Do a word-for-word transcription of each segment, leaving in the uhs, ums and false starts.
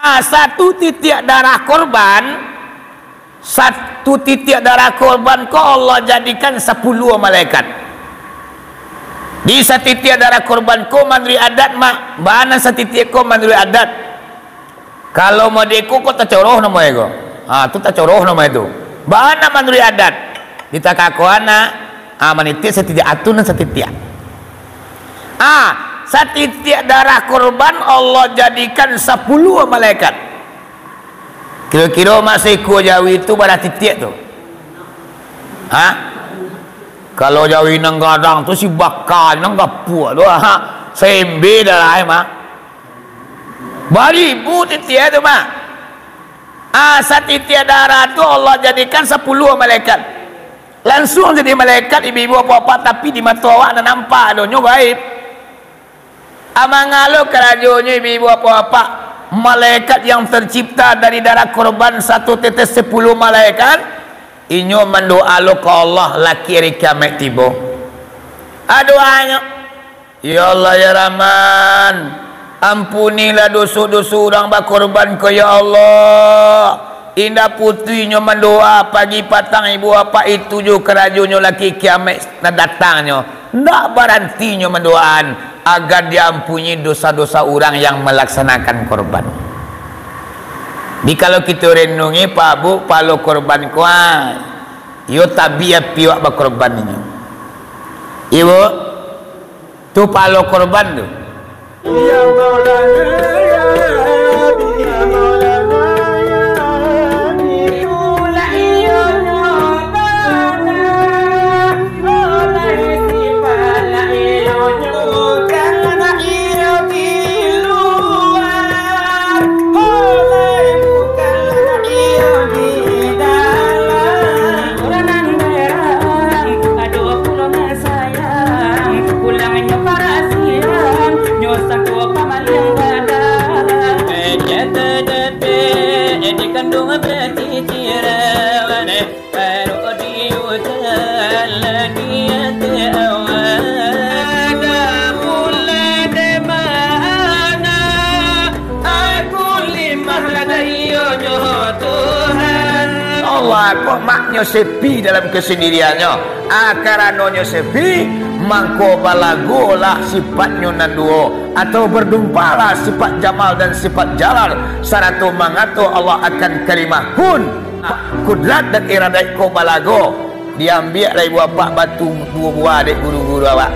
Ah, satu titiak darah korban, satu titiak darah korban ko Allah jadikan sapuluah malaikat. Di satitiak darah korban ko manuruik adat, Mak. Bana satitiak ko manuruik adat. Kalau model ko, ko tacoroh namonyo ko. Ha, tu tacoroh namonyo tu. Bana manuruik adat. Ditakakoan, ha, manitiak satitiak, atun nan satitiak. Ah, satitiak darah korban Allah jadikan sapuluah malaikat. Kiro-kiro mah saikua jawi tu bara titiak tu? Ha? Kalau jawi nan gadang tu si baka, nan gapuak tu, ha. Saembe darah mah. Baribu titiak tu mah. Ah, satitiak darah tu Allah jadikan sapuluah malaikat. Lansuang jadi malaikat, ibu-ibu, bapak-bapak, tapi di mato awak nan nampak tu, nyo gaib. Ah, mangalo karajonyo, ibu-ibu, bapak-bapak, malaikat yang tercipta dari darah korban satu tetes sapuluah malaikat, inyo mandoa lo ka Allah, laki ari kiamaik tibo. Ah, doanyo, "Ya Allah, ya Rahman, ampunilah doso-doso urang bakorban ko, ya Allah." Indak putuih inyo mandoa, pagi patang ibu apak itu jo karajonyo laki kiamaik nan datangnyo. Ndak baranti inyo mandoaan agar diampuni dosa-dosa urang yang malaksanakan korban. Di kalau kito renungi, Pak Bu, palo korban ko, ah, iyo tabi api wak bakorban inyo. Ibu, tu palo korban tu. Ya Maulana, ya Habib, ya Maulana, ya Habib. Itulah iyo nyo bana. Oleh sifat lah iyo nyo, bukan nak iyo di luar. Oleh bukan nak iyo di dalam. Urang nan berang, ado pulo nan sayang, pulangnyo parasian, nyo sangko pamaliang badan. Eh, jatuh dapik, eh, dikandung berciciran, eh, baru diutan lagi ati awak. Ada pula di mana? Aku limah lah dari iyo nyo Tuhan. Allah ko maknyo sepi dalam kesendiriannyo. Ah, karanonyo sepi, mangko balagolah sifatnyo nan duo, atau berdumpalah sifat jamal dan sifat jalal, sarato mangato Allah akan kalimah kun. Kudrat dan iradat ko balago. Diambiak lai buah apak batu duo buah dek guru-guru awak.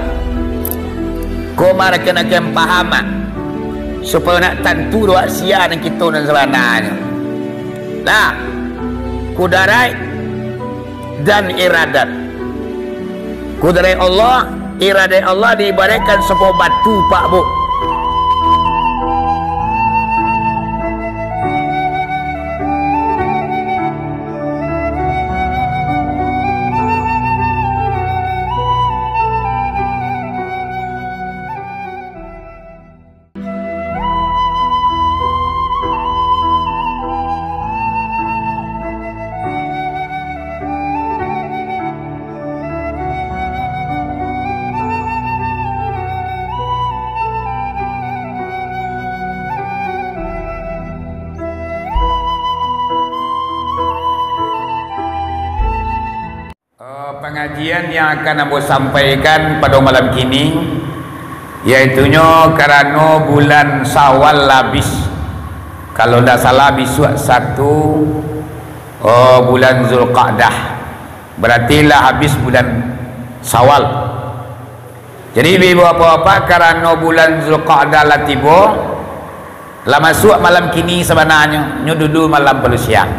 Ko marakan-akan paham, ah, supayo nak tantu doh sia nan kito nan sabananyo. Nah, kudaraik dan iradat. Kudaraik Allah, iradat Allah diibaraikkan sapo batu, Pak Bu. Eh, pangajian yang akan ambo sampaikan pado malam kini, yaitunyo karano bulan Syawal lah abih. Kalau ndak salah, bisuak satu, eh, bulan Zulqa'dah. Barati lah abih bulan Syawal. Jadi, ibu-ibu, bapak-bapak, karano bulan Zulqa'dah lah tibo, lah masuak malam kini sabananyo, nyo dulu malam palu siang.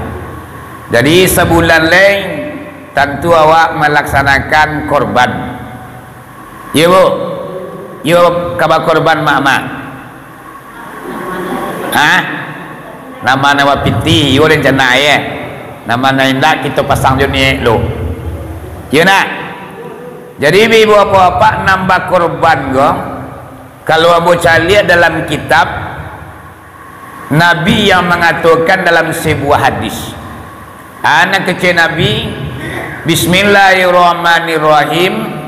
Jadi, sabulan lai tantu awak malaksanakan korban. Iyo, Bu? Iyo, ka bakorban, Mak-mak? Hah? Nama-nama piti, iyo rencana, ye. Nama nan indak, kito pasang jo niaik lo. Iyo nak? Jadi, ibu-ibu, bapak-bapak, nan bakorban ko, kalau ambo caliak dalam kitab, Nabi yang mangatokan dalam sabuah hadis. Ah, nan kecek Nabi, "Bismillahirrahmanirrahim.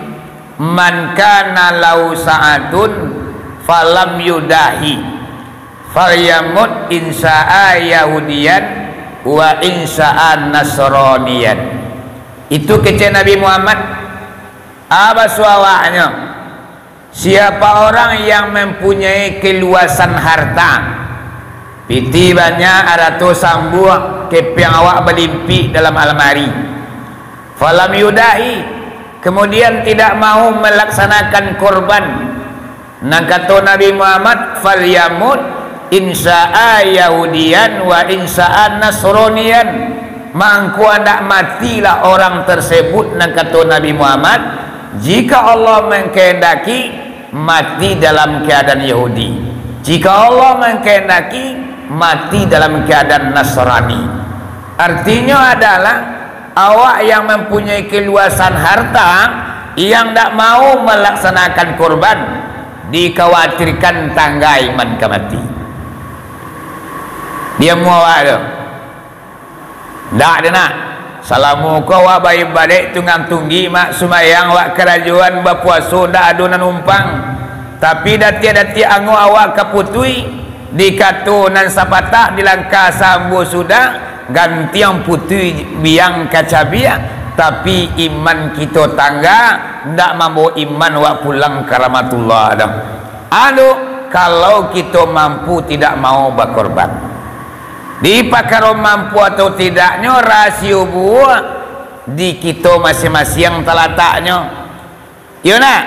Man kana lahu sa'atun falam yudahi, Falyamut in sya'a Yahudiyan wa in sya'a Nasraniyan. Itu kecek Nabi Muhammad. Aba suawaknyo, siapa orang yang mempunyai keluasan harta, piti banyak, arato sambuah, kepiang awak balimpik dalam almari, falam yudahi, kemudian tidak mau melaksanakan korban, nan kato Nabi Muhammad, "Falyamut in sya'a Yahudiyan wa in sya'a Nasraniyan." Mangko andak matilah orang tersebut, nan kato Nabi Muhammad, jika Allah mengkehendaki, mati dalam keadaan Yahudi. Jika Allah mengkehendaki, mati dalam keadaan Nasrani. Artinyo adalah, awak yang mempunyai keluasan harta, yang ndak mau melaksanakan korban, dikhawatirkan tangga iman ka mati. Diamu awak tu. Ndak ado nak. Salamo ko awak baibadaik tunggang tunggik, mak, sumayang, awak karajoan, bapuaso, ndak ado nan numpang. Tapi datiak-datiak angok awak ka putuih, dikato nan sapatah, dilangkah saambo sudah, gantiang putuih biang ka cabiak, tapi iman kito tangga, ndak mambawa iman awak pulang ka rahmatullah doh. Anu, kalau kito mampu tidak mau bakorban. Di pakaro mampu atau tidaknyo, rasio buah di kito masiang-masiang talataknyo. Iyo nak,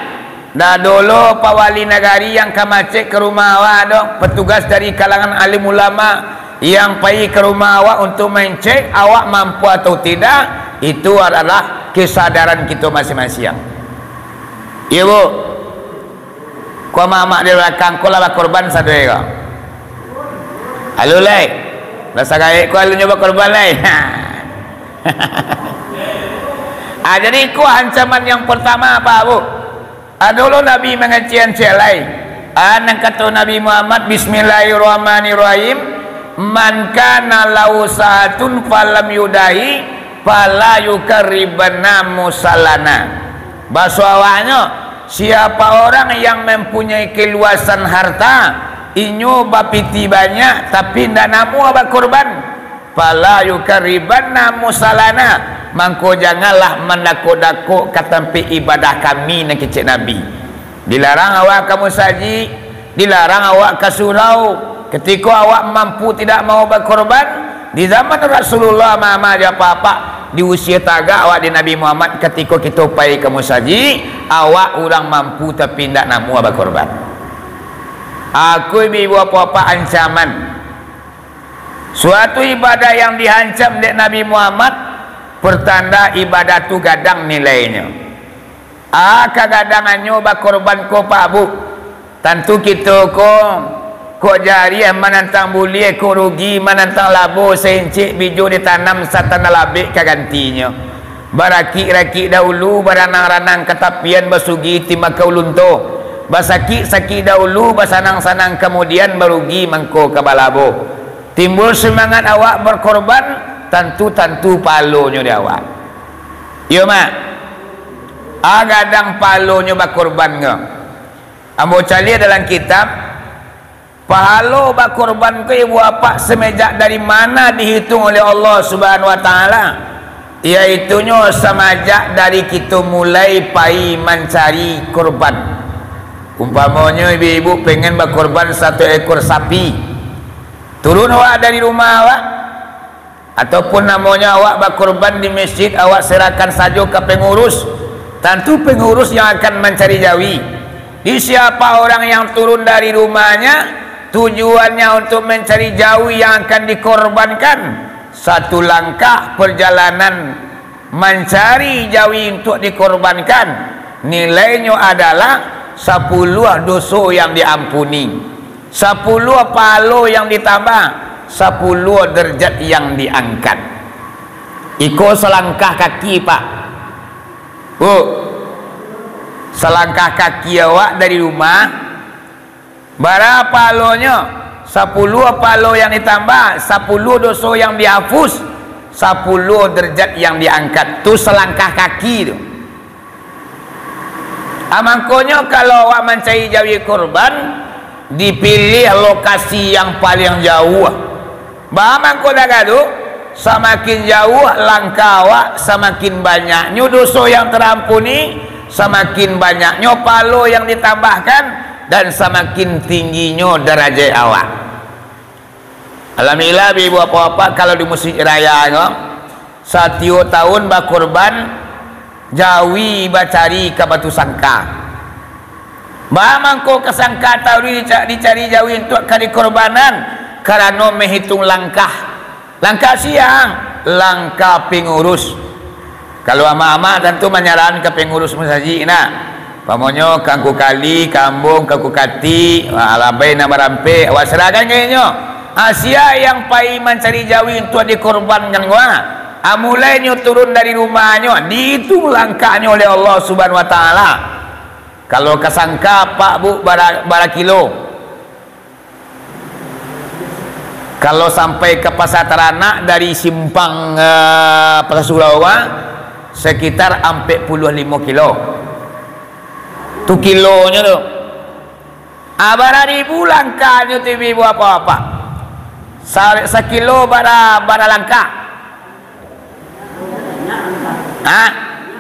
ndak ado lo pawali nagari yang ka mangecek ka rumah awak doh, petugas dari kalangan alim ulama yang pai ka rumah awak untuk mangecek awak mampu atau tidak, itu adalah kesadaran kito masiang-masiang. Iyo, Bu? Ko amak-amak di balakang ko lah bakorban sadonyo ko? Alun lai. Lah sagaek ko alunnyo bakorban lai. Ah, jadi ko ancaman yang pertama, Pak, Bu. Ado lo Nabi mangecek-ngecek lai. Ah, nan kato Nabi Muhammad, "Bismillahirrahmanirrahim. Man kana lahu sa'atun falam yudahi, fala yukarribanna musallana." Baso awaknyo, siapa orang yang mempunyai keluasan harta, inyo bapiti banyak, tapi indak namuah bakorban, "fala yukarribanna musallana," mangko janganlah mandakok-dakok ka tampek ibadah kami, nan kecek Nabi. Dilarang awak ka musajik, dilarang awak ka surau. Ketiko awak mampu tidak mau bakorban, di zaman Rasulullah, mama jo apak-apak, di usia tagak awak di Nabi Muhammad, ketiko kito pai ka musajik, awak urang mampu tapi indak namuah bakorban. Aku ibu-ibu apak-apak ancaman. Suatu ibadah yang dihancam dek Nabi Muhammad, pertanda ibadah tu gadang nilainyo. Ah, kagadangannyo bakorban ko, Pak, Bu. Tantu kito ko, kok jariah manantang buliah, kok rugi manantang labo, saincik bijo ditanam satanah labek ka gantinyo. Barakik-rakik dahulu, baranang-ranang ka tapian, basugi timbakau lunto. Basakik-sakik dahulu, basanang-sanang kamudian, barugi mangko ka balabo. Timbul sumangat awak bakorban, tantu-tantu pahalonyo di awak. Iyo, Mak. Ah, gadang pahalonyo bakorban ko. Ambo caliak dalam kitab, pahalo bakorban ko, ibu apak, samajak dari mana dihitung oleh Allah Subhanahu wa Ta'ala? Yaitunyo samajak dari kito mulai pai mancari korban. Umpamonyo ibu-ibu pengen bakorban satu ekor sapi, turun awak dari rumah awak, ataupun namonyo awak bakorban di masjid, awak serahkan sajo ka pengurus. Tantu pengurus yang akan mancari jawi. Di siapa orang yang turun dari rumahnya, tujuannya untuk mencari jawi yang akan dikorbankan, satu langkah perjalanan mancari jawi untuk dikorbankan, nilainyo adalah sapuluah doso yang diampuni, sapuluah pahalo yang ditambah, sapuluah derajat yang diangkat. Iko salangkah kaki, Pak. Bu, salangkah kaki awak dari rumah, bara pahalonyo? Sapuluah pahalo yang ditambah, sapuluah doso yang dihapus, sapuluah derajat yang diangkat. Tu salangkah kaki tu. Ah, mangkonyo, kalau awak mancari jawi korban, Dipilih lokasi yang paling jauah. Baa mangko dagah tu? Samakin jauah langkah awak, samakin banyaknyo doso yang tarampuni, samakin banyaknyo pahalo yang ditambahkan, dan samakin tingginyo darajat awak. Alhamdulillah, ibu bapak-bapak, kalau di Musik Raya ko, satiok tahun bakurban jawi bacari ka Batu Sangka. Baa mangko ka Sangka tahu dica-, dicari jawi untuak ka dikurbanan, karano mahituang langkah. Langkah sia? Langkah pangurus. Kalau amak-amak tantu manyarahan ka pangurus masajik nak. Umpamonyo ka Angku Kali, ka Ambong, ka Angku Katik, ha, labai nan barampek, awak sarahkan ka inyo. Ha, sia yang pai mancari jawi untuak dikurbankan ko, ha, mulai nyo turun dari rumahnyo, diituang langkahnyo oleh Allah Subhanahu Wa Taala. Kalau ka Sangka, Pak, Bu, bara, bara kilo? Kalau sampai ka Pasar Taranak dari simpang, eh, Pasar Surau, ah, sekitar ampek puluah limo kilo. Tu kilonyo tu. Ah, bara ribu langkahnyo tu, ibu-ibu, bapak-bapak? Sa-, sakilo bara, bara langkah? Ha?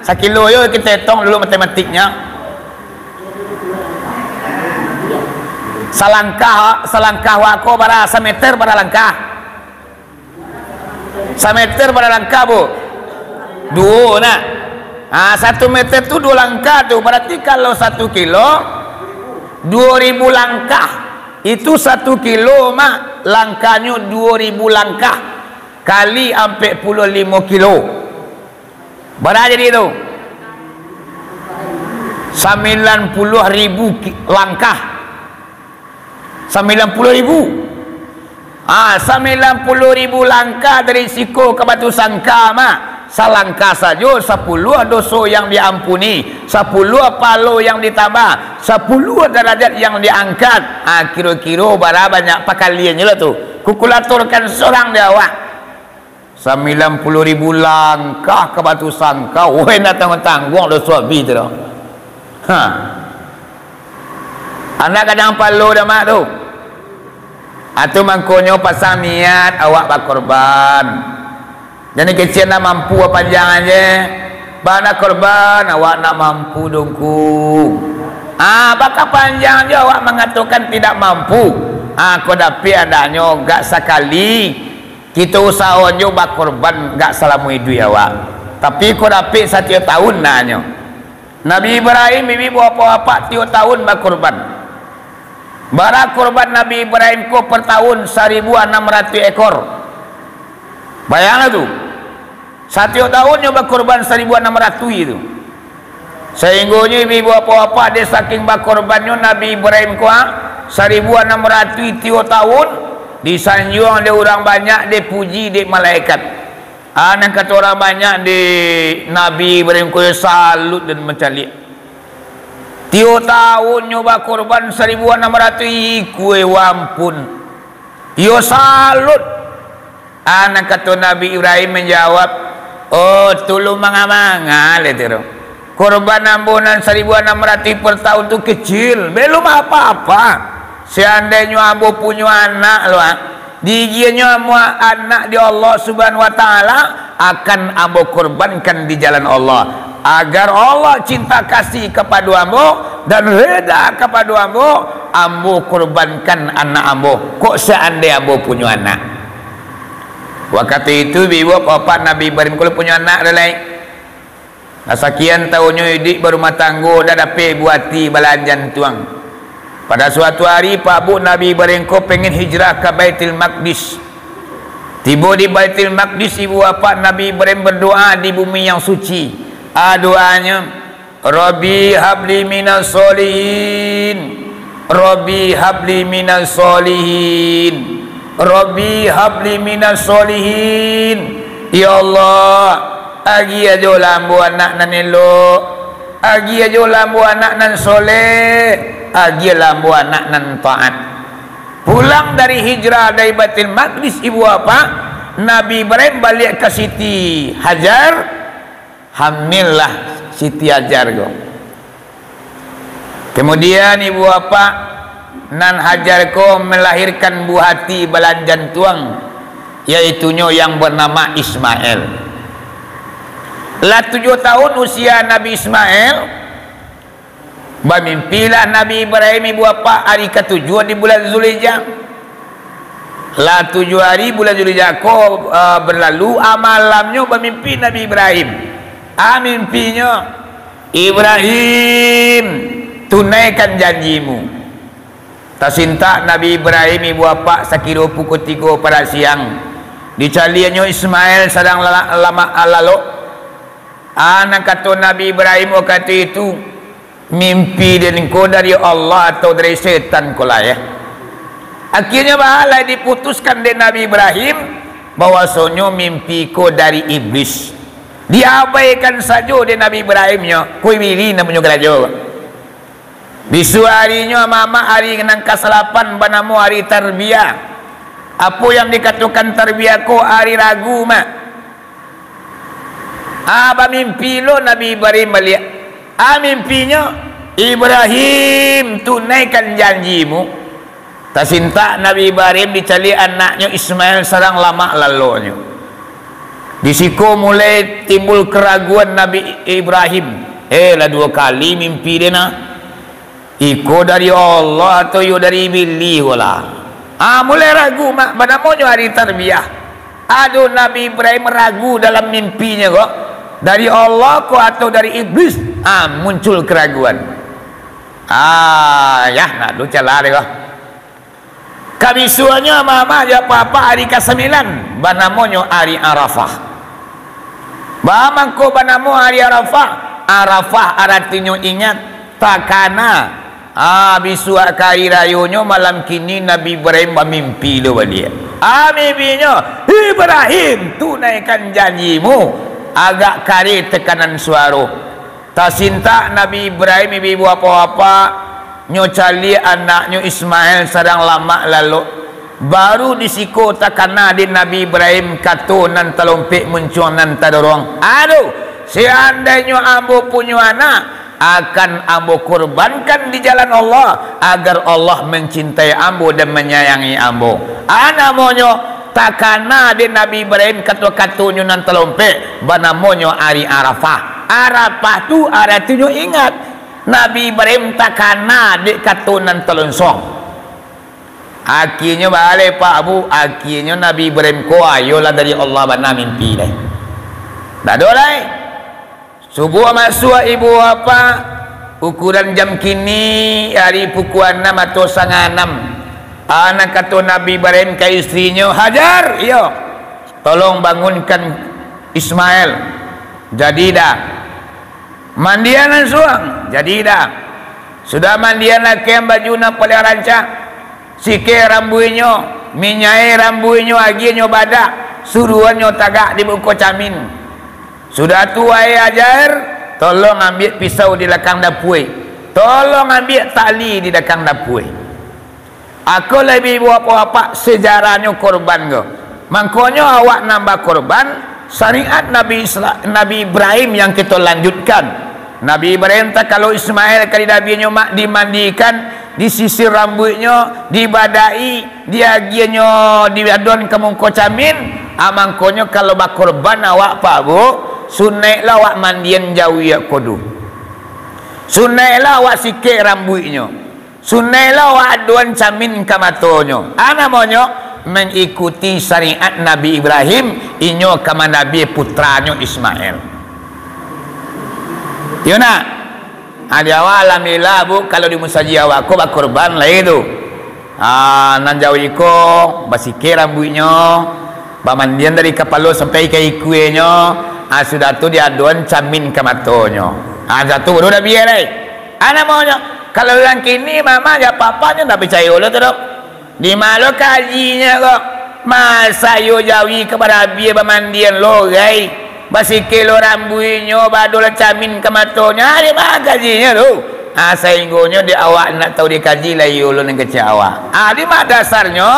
Sakilo yo, kito etong dulu matematiknyo. Salangkah, salangkah wako bara, sameter bara langkah? Sameter bara langkah, Bu? Duo, nak. Ha, satu meter tu duo langkah tu. Bararti kalau satu kilo, duo ribu langkah. Itu satu kilo, Mak, langkahnyo duo ribu langkah. Kali ampek puluah limo kilo. Bara jadi tu? Sambilan puluah ribu ki-, langkah. Sambilan puluah ribu. Ah, sambilan puluah ribu langkah dari siko ka Batu Sangka, Mak. Salangkah sajo sapuluah doso yang diampuni, sapuluah pahalo yang ditambah, sapuluah darajat yang diangkat. Ah, kiro-kiro bara banyak pakaliannyo lah tu. Kalkulatorkan surang dek awak. Sambilan puluah ribu langkah ka Batu Sangka, weh, ndak tangguang-tangguang doso abih tu doh. Ha. Anak gadang palo dah, Mak, tu. Atu mangkonyo pasang niat awak bakorban. Jan kecek ndak mampu, panjang aje. Bana korban, awak ndak mampu, Dungku. Ah, baka panjang jo awak mangatokan tidak mampu. Ah, ko dapek adanyo gak sakali. Kito usaho jo bakorban gak salamo iduik awak. Tapi ko dapek satiok tahun nanyo. Nabi Ibrahim, ibu bapak-bapak, tiok tahun bakorban. Bara korban Nabi Ibrahim ko per tahun? Saribu anam ratuih ekor. Bayanglah tu. Satiok tahun nyo bakorban saribu anam ratuih tu. Sainggonyo ibu-ibu bapak-bapak, dek saking bakorbannyo Nabi Ibrahim ko, ah, saribu anam ratuih tiok tahun, disanjuang dek urang banyak, dipuji dek malaikat. Ah, nan kato urang banyak, dek Nabi Ibrahim ko salut dan mancaliak. Tiok tahun nyo bakorban saribu anam ratuih, ikua, ampun. Iyo salut. Ah, nan kato Nabi Ibrahim manjawab, "Oh, tulun manga-manga lai tu. Korban ambo nan saribu anam ratuih per tahun tu kecil, belum apa-apa. Seandainyo ambo punyo anak lo, ah, diigiannyo ambo anak di Allah Subhanahu Wa Taala, akan ambo korbankan di jalan Allah. Agar Allah cinta kasih kapado ambo dan reda kapado ambo, ambo korbankan anak ambo, kok seandai ambo punyo anak." Wakatu itu, ibu bapak, Nabi Ibrahim ko lah punyo anak dah lai. Nah, sakian tahunnyo iduik barumah tanggo, dah dapek buati balahan jantuang. Pada suatu hari, Pak Bu, Nabi Ibrahim ko pengen hijrah ka Baitul Maqdis. Tibo di Baitul Maqdis, ibu bapak, Nabi Ibrahim berdoa di bumi yang suci. Ah, doanyo, "Rabbi habli minas sholihin. Rabbi habli minas sholihin. Rabbi habli minas sholihin." Ya Allah, agiah jo lah ambo anak nan elok. Agiah jo lah ambo anak nan soleh. Agiah lah ambo anak nan taat. Pulang dari hijrah dari Baitul Maqdis, ibu bapak, Nabi Ibrahim baliak ka Siti Hajar. Hamillah Siti Hajar ko. Kemudian ibu bapak, Nan Hajar ko melahirkan buah hati balahan jantuang, yaitunyo yang bernama Ismail. Lah tujuah tahun usia Nabi Ismail, bamimpilah Nabi Ibrahim ibu apak ari katujuah di bulan Zulhijjah. Lah tujuah ari bulan Zulhijjah ko, eh, berlalu, ah, malamnyo bamimpi Nabi Ibrahim. Ah, mimpinyo, "Ibrahim, tunaikan janjimu." Tasintak Nabi Ibrahim ibu apak sakiro pukul tigo parak siang. Dicaliaknyo Ismail sadang lala-, lamak lalok. Ah, nan kato Nabi Ibrahim wakatu itu, "Mimpi den ko dari Allah atau dari setan ko lah, yo?" Akhirnyo baa lai diputuskan dek Nabi Ibrahim, bahwasonyo mimpi ko dari iblis. Diabaikan sajo dek Nabi Ibrahim nyo, ko ibili namonyo karajo. Bisuak arinyo, amak-amak, ari nan kasalapan banamo ari Tarbiah. Apo yang dikatokan Tarbiah ko? Ari ragu, mak. Ah, bamimpi lo Nabi Ibrahim baliak. Ah, mimpinyo, "Ibrahim, tunaikan janjimu." Tasintak Nabi Ibrahim dicaliak anaknyo Ismail sadang lamak laloknyo. Di siko mulai timbul keraguan Nabi Ibrahim. Eh, lah duo kali mimpi den nah. Iko dari Allah atau iyo dari iblis ko lah? Ah, mulai ragu, mak, banamonyo ari Tarbiah. Aduh, Nabi Ibrahim ragu dalam mimpinyo ko, dari Allah ko atau dari iblis? Ah, muncul keraguan. Ah, yah, nak ducalah deh ko. Kabisuaknyo, amak-amak jo apak-apak, ari kasambilan, banamonyo ari Arafah. Baa mangko banamo ari Arafah? Arafah aratinyo ingat, takana. Ah, bisuak ka ari rayonyo, malam kini Nabi Ibrahim bamimpi lo baliak. Ah, mimpinyo, "Ibrahim, tunaikan janjimu." Agak kareh tekanan suaro. Tasintak Nabi Ibrahim, ibu-ibu, apak-apak, nyo caliak anaknyo Ismail sadang lamak lalok. Baru di siko takana dek Nabi Ibrahim kato nan talompek muncuang nan tadorong, "Aduh, seandainyo ambo punyo anak, akan ambo kurbankan di jalan Allah, agar Allah mancintai ambo dan manyayangi ambo." Ah, namonyo takana dek Nabi Ibrahim kato-katonyo nan talompek, banamonyo ari Arafah. Arafah tu aratinyo ingat. Nabi Ibrahim takana dek kato nan talonsong. Akhirnyo baa lai, Pak, Bu, akhirnyo Nabi Ibrahim ko, ayolah, dari Allah bana mimpi lai. Dak ado lai. Subuah masuak, ibu apak, ukuran jam kini ari pukua anam atau sangah anam. Ah, nan kato Nabi Ibrahim ka istrinyo, "Hajar, iyo, tolong bangunkan Ismail." "Jadi dah." "Mandian lansuang?" "Jadi dah." Sudah mandian, lakaian baju nan paliang rancak, sikai rambuiknyo, minyai rambuiknyo, agiahnyo badak, suruahannyo tagak di muko camin. Sudah tu, "Wahai Hajar, tolong ambiak pisau di lakang dapua, tolong ambiak tali di lakang dapua." Ako lai bi bapak-bapak, sejarahnyo korban ko. Mangkonyo awak nan bakorban, syariat Nabi Isra-, Nabi Ibrahim yang kito lanjutkan. Nabi Ibrahim takalo Ismail ka didabiahnyo mak, dimandikan, disisir rambuiknyo, dibadai, diagiahnyo, diadoan ka muko camin, ah, mangkonyo kalau bakorban awak, Pak, Bu, sunaiklah awak mandian jawi awak ko du. Sunaiklah awak sikai rambuiknyo. Sunaiklah awak adoan camin ka matonyo. Ah, namonyo mangikuti syariat Nabi Ibrahim, inyo ka manabiah putranyo Ismail. Iyo nak? Ah, di awak, alhamdulillah, Bu, kalau di musajik awak ko bakorban lai tu. Ah, nan jawi ko basikai rambuiknyo, bamandian dari kapalo sampai ka ikuanyo, ah, sudah tu diadoan camin ka matonyo. Ah, sudah tu baru dabiah lai. Ah, namonyo, kalau urang kini, mama jo papa nyo ndak picayo lo tu doh. Di ma lo kajinyo ko? Masa iyo jawi ka barabiah bamandian lo, gai? Basikai lo rambuiknyo, badoan camin ka matonyo, ah, di ma kajinyo tu? Ah, sainggonyo dek awak ndak tau dikaji lai, iyo lo nan kecek awak. Ah, di ma dasarnyo?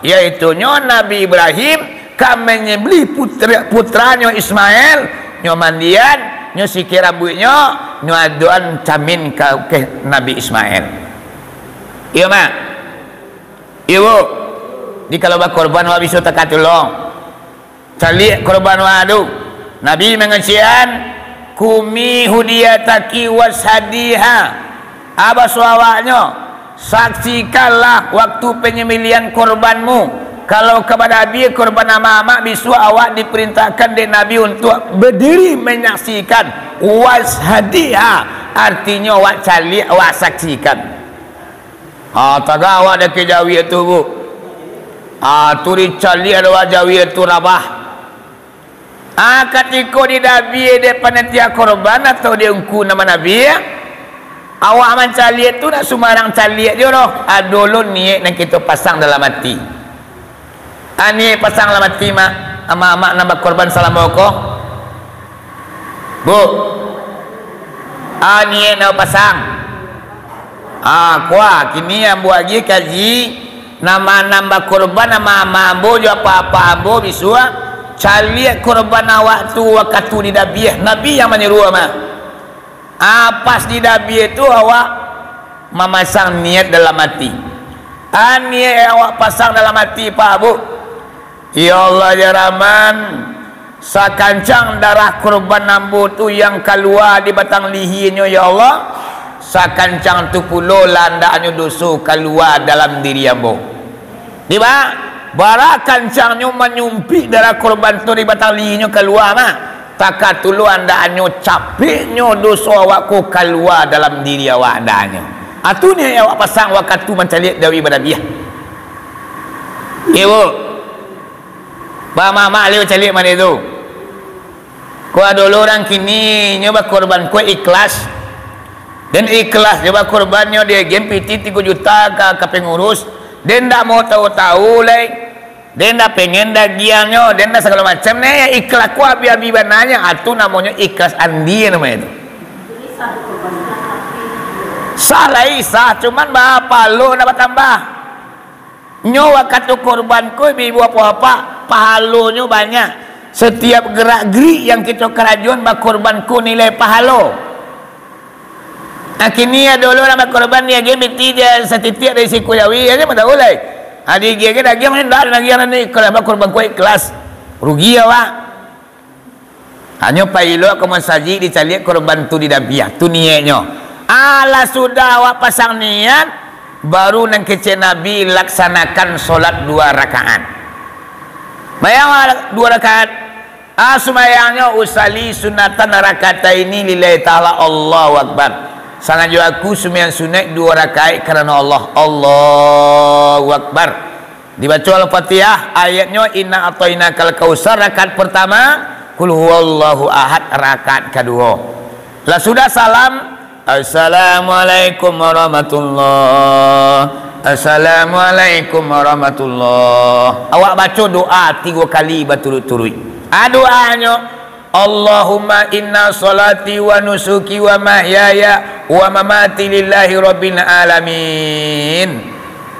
Yaitunyo Nabi Ibrahim ka manyambaliah putra, putranyo Ismail, nyo mandian, nyo sikai rambuiknyo, nyo adoan camin ka, ka Nabi Ismail. Iyo, Mak. Iyo, Bu. Jadi, kalau bakorban, awak bisuak takah tulok. Caliak korban awak tu. Nabi mangecek, "Qumi hudiyataki washhadiha." Abaso awaknyo, saksikanlah waktu penyembelihan korbanmu. Kalau ka badabia korban amak-amak, bisuak awak diperintahkan dek Nabi untuak badiri manyaksikan. Washhadiha, artinyo awak caliak, awak saksikan. Ah, tagak awak dakek jawia tu, Bu. Ah, tu dicaliak dek awak jawia tu rabah. Ah, katiko didabia dek panitia korban atau dek ungku nan manabia, awak mancaliak tu ndak sumbarang caliak juo doh. Ado lo niaik nan kito pasang dalam ati. Ah, niaik pasang dalam ati, Mak. Amak-amak nan bakorban salamo ko. Bu. Ah, niaik nan pasang. Ah, kuwa, kini ambo agiah kaji, nan ma-, nan bakorban, amak-amak ambo jo apak-apak ambo bisuak, caliak korban awak tu wakatu didabia. Nabi nan manyuruah, Mak. Ah, pas didabia tu awak mamasang niaik dalam ati. Ah, niaik awak pasang dalam ati, Pak, Bu. Ya Allah, ya Rahman, sakancang darah korban ambo tu yang kalua di batang lihianyo, ya Allah, sakancang tu pulo landaknyo doso kalua dalam diri ambo. Di ba-, bara kancangnyo manyumpik darah korban tu di batang lihianyo kalua, mah, takah tu lo andaknyo capeknyo doso awak ko kalua dalam diri awak andaknyo. Atu niaik awak pasang wakatu mancaliak jawi badabiah. Iyo, Bu. Ba mamak lewat caliak mane tu. Ko ado lo urang kini, nyo bakorban ko ikhlas. Den ikhlas jo bakorban, nyo diagian pitih tigo juta ka, ka pangurus. Den ndak mau tahu-tahu lai. Den ndak pengen dagiangnyo, den ndak sagalo macam, neh, ikhlas ko abi-abi bananyo. Atu namonyo ikhlas andi namonyo tu. Sah lai, sah, cuman ba pahalo ndak batambah. Nyo wakatu korban ko, ibu-ibu, apak-apak, pahalonyo banyak. Satiap garak-garik yang kito karajoan bakorban ko nilai pahalo. Nah, kini ado lo urang bakorban, diagiah pitih satitiak dari siko jawi, aja mah tahu lai. Ah, diagiah dagiang, ndak dagiang ni, kalau bakorban ko ikhlas. Rugi awak. Hanyo pai lo ka masajik dicaliak korban tu didabiah, tu niaiknyo. Alah sudah awak pasang niat, baru nan kecek Nabi laksanakan solat dua rakaat. Bayang awak dua rakaat. Ah, sumbayangnyo usalli sunatan rakataini lillahi ta'ala, Allahu Akbar. Sangajo aku sumbayang sunaik dua rakaat karano Allah, Allahu Akbar. Dibaco Al-Fatihah, ayatnyo Inna A'tainakal Kautsar rakaat partamo, Qul Huwallahu Ahad rakaat kaduo. Lah sudah salam, "Assalamualaikum warahmatullah. Assalamualaikum warahmatullah." Awak baco doa tigo kali baturuik-turuik. Ah, doanyo, "Allahumma inna sholati wa nusuki wa mahyaya wa mamati lillahi rabbil alamin."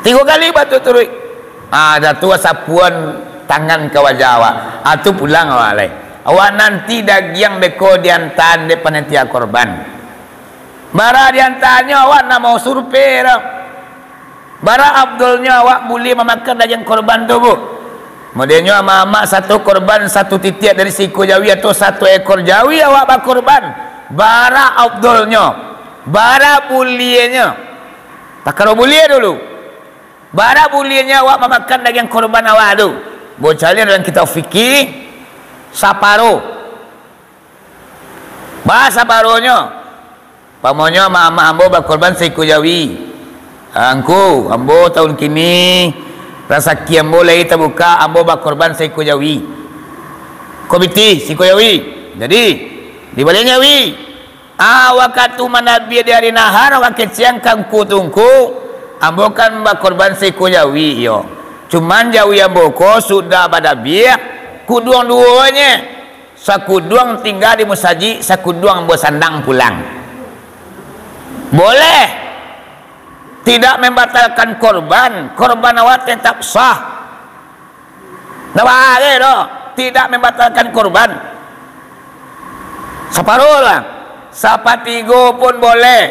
Tigo kali baturuik-turuik. Ah, dah tu sapuan tangan ka wajah awak. Ah, tu pulang awak lai. Awak nanti dagiang beko diantaan dek panitia korban. Bara diantaannyo awak ndak mau survei doh. Bara afdolnyo awak buliah mamakan dagiang korban tu, Bu. Modelnyo amak-amak satu korban satu titiak dari siko jawi atau satu ekor jawi awak bakorban. Bara afdolnyo, bara buliahnyo. Takaro buliah dulu. Bara buliahnyo awak mamakan dagiang korban awak tu. Bocalian dalam kitab fikih, saparo. Ba saparonyo. Umpamonyo, amak-amak ambo bakorban saiko jawi. Angku, ambo tahun kini, rasaki ambo lai tabuka, ambo bakorban saiko jawi. Ko pitih, saiko jawi. Jadi, dibalian jawi. Ah, wakatu manabiah di ari nahar, wakeciang ka angku tu, angku, ambo kan bakorban saiko jawi, iyo. Cuman jawi ambo ko sudah badabiah, kuduang duonyo. Sakuduang tingga di musajik, sakuduang basandang pulang. Boleh. Tidak membatalkan korban. Korban awak tetap sah. Ndak bahaya doh. Tidak membatalkan korban. Saparo lah. Sapatigo pun boleh.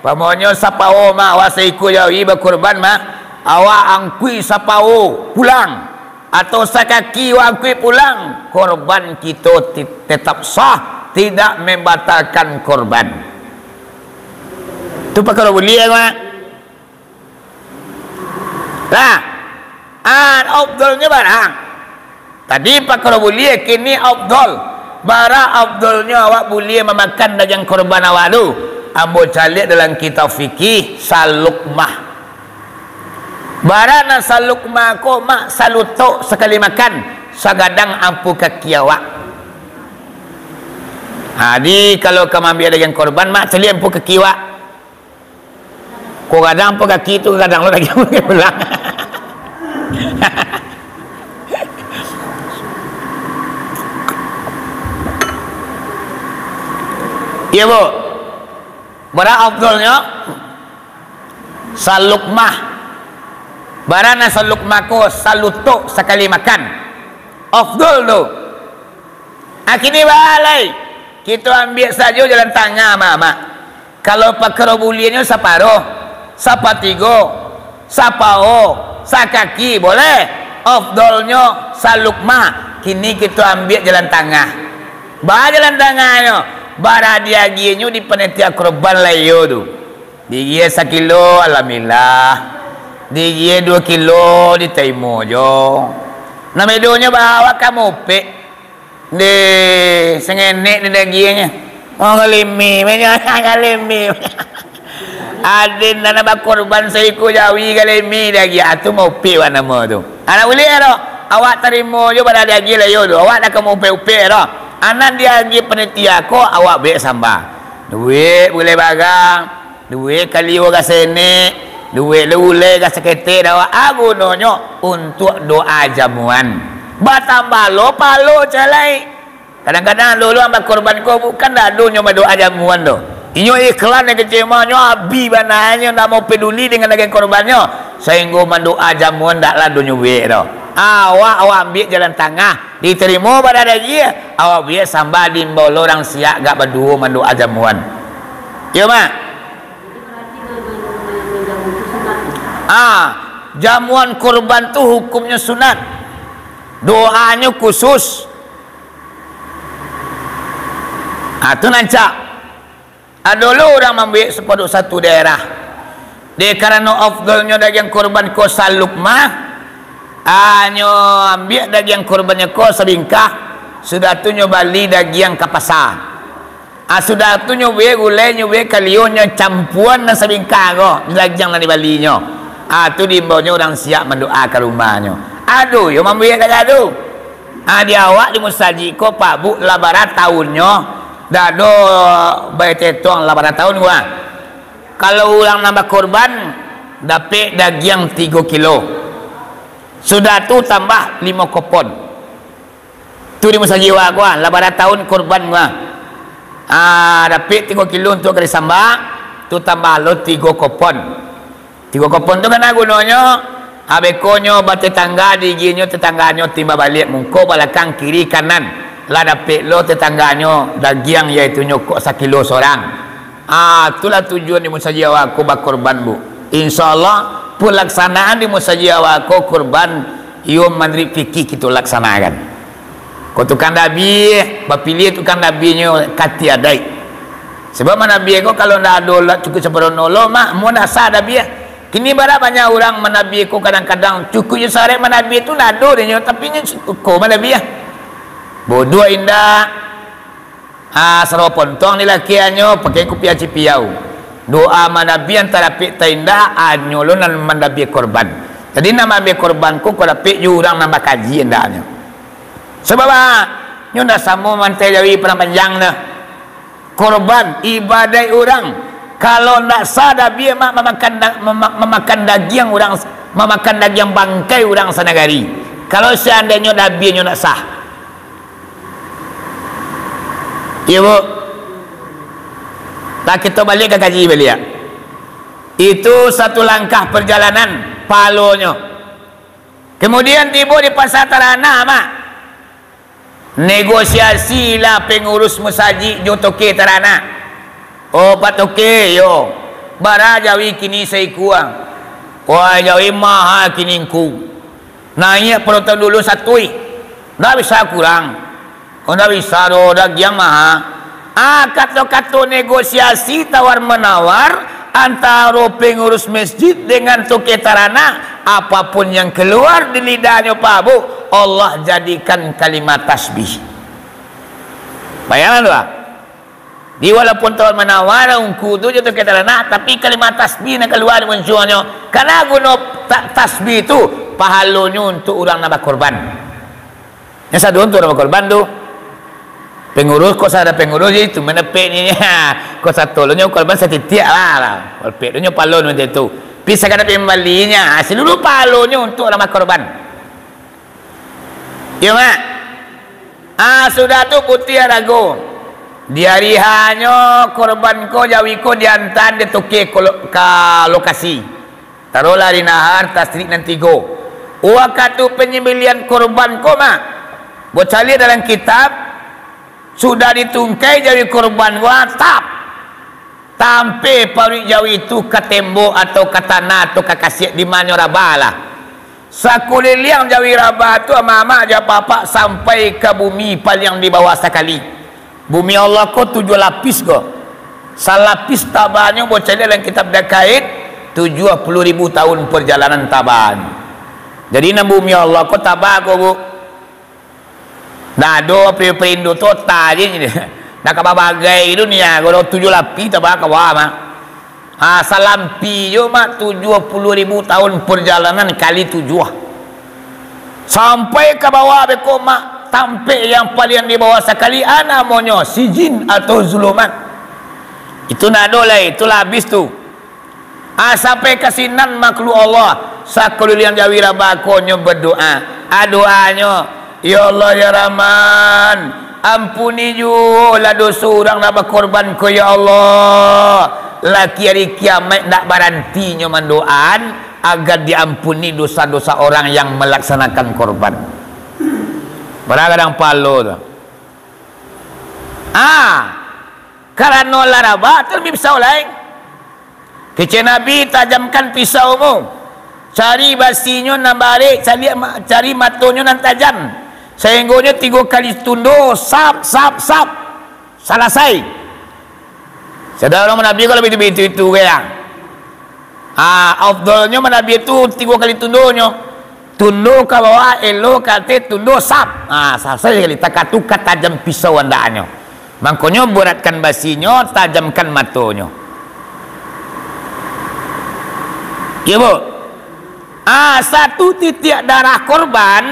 Umpamonyo sapao, Mak, awak saikua jawi bakurban, Mak, awak angkuik sapao pulang, atau sakaki awak angkuik pulang, kurban kito ti-, tetap sah, tidak membatalkan kurban. Tu pakaro buliah, Mak. Lah, an afdolnyo barang. Tadi pakaro buliah, kini afdol. Bara afdolnyo awak buliah mamakan dagiang kurban awak tu? Ambo caliak dalam kitab fikih, salukmah. Bara nan salukmah ko, Mak, salutok sakali makan, sagadang ampu kaki awak. Jadi, kalau ka maambiak dagiang kurban, Mak, caliak ampu kaki awak. Ko gadang ampu kaki tu, gadang lo dagiang pulang. Iyo, Bu. Bara afdolnyo, salukmah. Bara nan salukmah ko, salutok sakali makan. Afdol tu. Kini baa lai, kito ambiak sajo jalan tangah, Mak. Kalau pakaro buliahnyo saparuah, sapatigo, sapao, sakaki, boleh. Afdolnyo salukmah. Kini kito ambiak jalan tangah. Baa jalan tangahnyo? Bara diagiahnyo di panitia kurban lai iyo tu. Diagiah sakilo, alhamdulillah. Diagiah duo kilo, ditarimo jo. Nan bedonyo baa, awak ka maupek. Deh, sangenek deh dagiangnyo. Oh, galimi, banyak galimi. Aden nan bakurban saikua jawi galimi dagiang, ah, tu maupek wak namo tu. Anak buliah tu, awak tarimo jo bara diagiah lai iyo tu, awak dak ka maupek-upek tu. Anak diagiah panitia ko, awak buek samba. Duit bulai barang, duit kalio ka saketek, duit lo bulai ka saketek, dak, awak, ah, gunonyo untuak doa jamuan. Batambah lo pahalo cek lai. Kadang-kadang ado urang bakurban ko bukan dak ado nyo badoa jamuan tu. Inyo ikhlas nan kecek mah, nyo abih bana, nyo ndak mau peduli dengan dagiang kurbannyo, sainggo mandoa jamuan dak lah ado nyo buek tu. Awak, awak ambiak jalan tangah, ditarimo bara dagiang, awak buek samba, diimbau lo urang siak agak baduo mandoa jamuan. Iyo, Mak? Ah, jamuan kurban tu hukumnyo sunat. Doanyo khusus. Ah, tu nan rancak. Ado lo urang mambuek sapaduik satu daerah. Dek karano afdolnyo dagiang kurban ko salukmah, ah, nyo ambiak dagiang kurbannyo ko sabingkah, sudah tu nyo bali dagiang ka pasa. Ah, sudah tu nyo buek gulai, nyo buek kalio, nyo campuan nan sabingkah ko dagiang nan dibalinyo. Ah, tu diimbaunyo urang siak mandoa ka rumahnyo. Ado yo mambuek ka tu. Ah, di awak di musajik ko, Pak Bu, lah bara taunnyo, dak ado baetong lah bara taun ko, ah. Kalau urang nan bakurban, dapek dagiang tigo kilo. Sudah tu tambah limo kopon. Tu di musajik awak ko, ah, lah bara taun kurban ko, ah. Ah, dapek tigo kilo untuak kari samba, tu tambah lo tigo kopon. Tigo kopon tu kana gunonyo, ah, bekonyo batetangga, diagiahnyo tetangganyo timba baliak, muko balakang, kiri kanan. Lah dapek lo tetangganyo dagiang, yaitunyo kok sakilo sorang. Ah, itulah tujuan di musajik awak ko bakurban, Bu. Insya Allah, pelaksanaan di musajik awak ko kurban, iyo manuruik fikih kito laksanakan. Ko tukang dabiah, bapiliah tukang dabiahnyo kati adaik. Sabab manabiah ko kalau ndak ado lah cukuik samparono lo, Mak, mun ndak sah dabiah. Kini bara banyak urang manabiah ko kadang-kadang cukuik jo sarek manabiah tu ndak ado dinyo, tapi nyo ko manabiah. Bodoh indak. Ah, sarawa pontong di lakianyo, pakai kupiah cipiau. Doa manabiah antara pik taindak, anyo lo nan mandabiah korban. Jadi, nan maambiak korban ko, ko dapek jo urang nan bakaji andaknyo. Sabab, ah, nyo ndak samo mantai jawi padang panjang tu. Korban, ibadaik urang. Kalau ndak sah dabiah, mak, mamakan da-, mama-, mamakan dagiang urang, mamakan dagiang bangkai urang sanagari. Kalau seandainyo dabiahnyo ndak sah. Iyo, Bu. Lah, kito baliak ka kaji baliak. Itu satu langkah perjalanan pahalonyo. Kemudian tibo di Pasa Taranak, Mak. Negosiasilah pengurus musajik jo toke taranak. Oh, Pak Toke, yo. Bara jawi kini saikua? Wah, jawi maha kini ngku. Naiak pado taun dulu satuih. Ndak bisa kurang. Oh, ndak bisa doh, dagiang maha. Ah, kato-kato negosiasi tawar-manawar antaro pengurus masjid dengan tukeh taranak, apapun yang keluar di lidahnyo, Pak Bu, Allah jadikan kalimat tasbih. Bayangkan tu, ah. Di walaupun tawar-manawar, ungku tu jo tukeh taranak, tapi kalimat tasbih nan kalua di muncuangnyo. Karano guno ta-, tasbih tu, pahalonyo untuak urang nan bakorban. Nan sado untuak urang bakorban tu. Pengurus, kok sada pengurus je itu, manapek ni, kok satolonyo korban satitiak lah, lah. Kolpek tu nyo palon macam tu. Pi sakadar pambalinyo, ha, saluruh pahalonyo untuak urang bakorban. Iyo, Mak. Ah, sudah tu putiah rago. Di ari H-nyo, korban ko, jawi ko diantaan dek tukeh ko lo-, ka lokasi. Taruhlah ari nahar, tasrik nan tigo. Wakatu panyambalihan korban ko, Mak, bacaliak dalam kitab, sudah ditungkai jawi korban ko, tap. Tampeh paruik jawi tu ka tembok atau ka tanah atau ka kasiak di manyo rabah lah. Sakuliliang jawi rabah tu, amak-amak jo apak-apak, sampai ka bumi paliang di bawah sakali. Bumi Allah ko tujuah lapis ko. Salapis tabanyo, bacaliak dalam kitab Dakaik, tujuah puluah ribu tahun parjalanan tabanyo. Jadi, nan bumi Allah ko taba ko, Bu. Ndak ado, pe-, perindo tu ota je. Ndak ka babagai dunia, kalau tujuah lapis taba ka bawah, Mak. Ha, salampih jo, Mak, tujuah puluah ribu tahun parjalanan kali tujuah. Sampai ka bawah beko, Mak, tampek yang paliang di bawah sakali, a namonyo sijin atau zulumat. Itu ndak ado lai, itu lah abih tu. Ah, sampai ka sinan makhluk Allah, sakuliliang jawi rabah ko nyo badoa. Ah, doanyo, "Ya Allah, ya Rahman, ampuni juolah doso urang nan bakorban ko, ya Allah." Lah ka ari kiamaik ndak baranti nyo mandoaan, agar diampuni dosa-dosa orang yang melaksanakan korban. Bara gadang palo tu. Ah, karano lah rabah, tu ambiak pisau lai. Kecek Nabi, "Tajamkan pisaumu, cari basinyo nan barek, cari ma-, cari matonyo nan tajam, sahinggonyo tigo kali tundo, sap, sap, sap, salasai." Sadang urang manabi kalau bitu-bitu itu, kayak, ah, afdolnyo manabi itu tigo kali tundonyo. Tundo ka bawah, elok ka ateh, tundo, sap. Ah, salasai sakali, takatu ka tajam pisau andaknyo. Mangkonyo, buratkan basinyo, tajamkan matonyo. Iyo, Bu. Ah, satu titiak darah korban,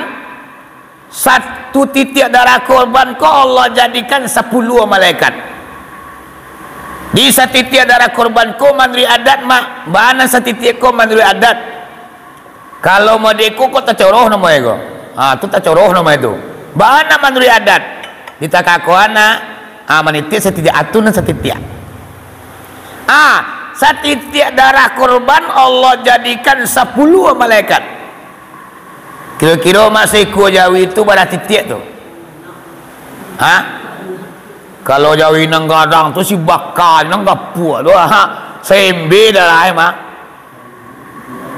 satu titiak darah korban ko Allah jadikan sapuluah malaikat. Di satitiak darah korban ko manuruik adat, Mak. Bana satitiak ko manuruik adat. Kalau mode ko, ko tacoroh namo e ko. Ha, tu tacoroh namo e tu. Bana manuruik adat. Ditakakoan, ha, manitiak satitiak, atun nan satitiak. Ha, satitiak darah korban Allah jadikan sapuluah malaikat. Kiro-kiro mah saikua jawi tu bara titiak tu? Ha? Kalau jawi nan gadang tu, si baka nan gapuak tu, ha, saembe darah e mah.